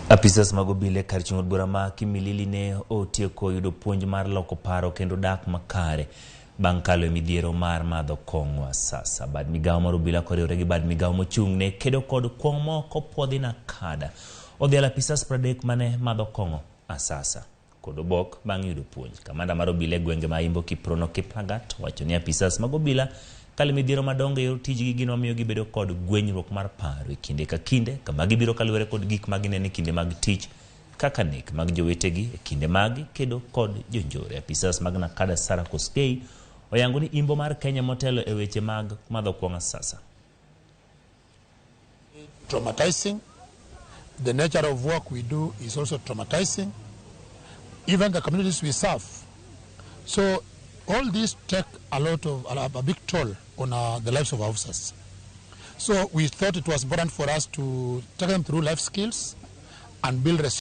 Apisas mag obila e kar chung' od bura ma Kimilili ne otieko yudo puonj mar loko paro kendo dak makare bang' kalo e midhiero mar madho kong'o asasa. Bad migawo mar obila koriwore gi bad migawo mochung' ne kedo kod kuong' moko puodhi Nakada odhialo apisas 30 mane madho kong'o asasa kod obok bang' yudo puonj. Kamanda mar obila e gwenge ma Imbo Kiprono Kiplagat wacho ni apisas mag obila kalo e midhiero madongo e yor tijgi gino mamiyo gibedo kod gwenyruok mar paro e kinde ka kinde kama gibiro kaluwore kod gik ma gineno e kinde mag tich kaka nek mag jowetegi e kinde mag kedo kod jonjore. Apisas mag Nakada Sarah Koskei oyango ni imbo mar Kenya motelo e weche mag madho kuong' asasa. Traumatizing. The nature of work we do is also traumatizing. Even the communities we serve. So all this take a lot of a big toll on the lives of our officers. So we thought it was important for us to take them through life skills and build resilience.